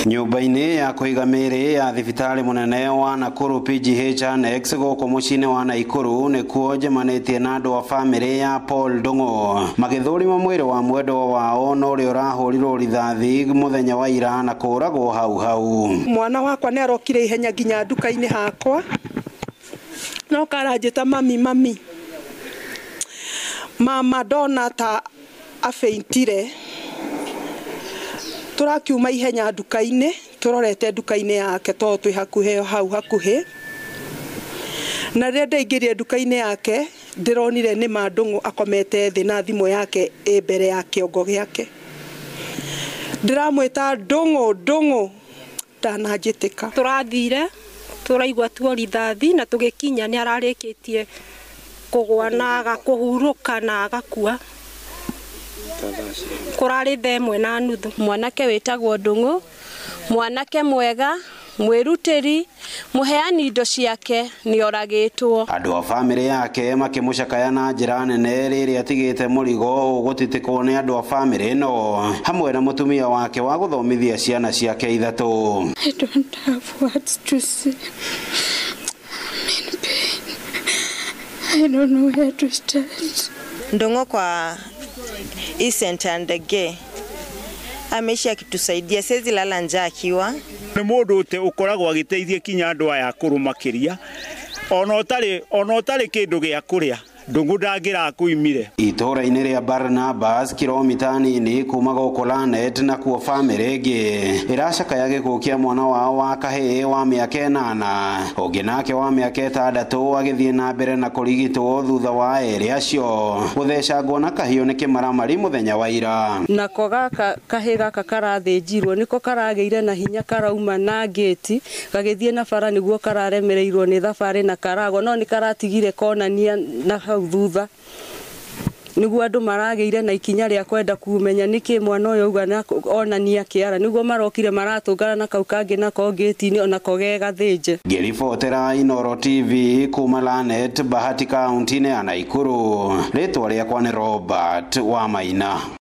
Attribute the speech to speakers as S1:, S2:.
S1: Nyũmba-inĩ ya kũiga mĩĩrĩ ya thibitarĩ mũnene wa Nakuru PGH Annex gũkũ mũciĩ-inĩ wa Nakuru nĩkuo njemanĩtie na andũ a bamĩrĩ ya Paul Ndung'u magĩthũrima mwĩrĩ wa mwendwa wao na ũrĩa ũrahũrirwo rithathi mũthenya wa ira na kũragwo hau hau.
S2: Mwana wakwa nĩ arokire ihenya nginya nduka-inĩ hakwa no karanjĩta mami mami mama ndona ta afeintire. Tũrakiuma ihenya nduka-inĩ tũrorete nduka-inĩ yake tondũ twĩ hakuhĩ hau hakuhĩ, na rĩrĩa ndaingĩrire nduka-inĩ yake ndĩronire nĩ ma Ndung'u akomete thĩ na thimũ yake ĩ mbere ya kĩongo gĩake. Ndĩramwĩta Ndung'u Ndung'u ndananjĩtĩka.
S3: Tũrathire tũraigua tuo rithathi na tũgĩkinya nĩ ararĩkĩtie kũgwa na agakũhurũka na agakua. Kũrarĩ thaa 1:30.
S4: Mwanake wĩtagwo Ndung'u, mwanake mwega, mwĩrutĩri, mũheani indo ciake nĩoragĩtwo.
S1: Andũ a bamĩrĩ yake makĩmũcakaya na njĩra nene rĩrĩa atigĩte mũrigo ũgũtitikwo nĩ andũ a bamĩrĩ ĩno hamwe na mũtumia wake wa gũthomithia ciana ciake ithatũ.
S5: I don't have words to say. I'm in pain. I don't know where to start.
S6: Ndung'u kwa hii center Ndege ameishi akitusaidia, siwezi lala njaa akiwa.
S7: Nĩ mũndũ ũte ũkoragwo agĩteithia kinya andũ aya akũrũ makĩria, ona ũtarĩ kĩndũ gĩa kũrĩa Ndung'u ndangĩrakuimire.
S1: Itũũra-inĩ rĩa Barnabas kilomita nini kuma gũkũ Lanet nakuo bamĩrĩ ĩngĩ ĩracakaya gĩkuũ kĩa mwana wao wa kahĩĩ wa mĩaka 8, ũngĩ nake wa mĩaka 6 agĩthiĩ na mbere na kũrigitwo thutha wa erĩ acio gũthecangwo na kahiũ nĩ kĩmaramari mũthenya wa ira.
S8: Nako gaka kahĩĩ gaka karathĩnjirwo nĩko karagĩire na hinya karauma na ngĩti gagĩthiĩ na bara nĩguo kararemereirwo nĩ thabarĩ na karagwa, no nĩ karatigire konania na hau thutha niguo andu maragĩire na ikinya rĩa kwenda kumenya nĩkĩ mwana ũyũ auga na onania kĩara, niguo marokire maratũngana na kau kangĩ nako ngĩti-inĩ onako ge gathĩnje.
S1: Ngĩribotera Inooro TV kuma Lanet, Bahati, kaunti-inĩ ya Nakuru, rĩtwa rĩakwa nĩ Robert Wamaina.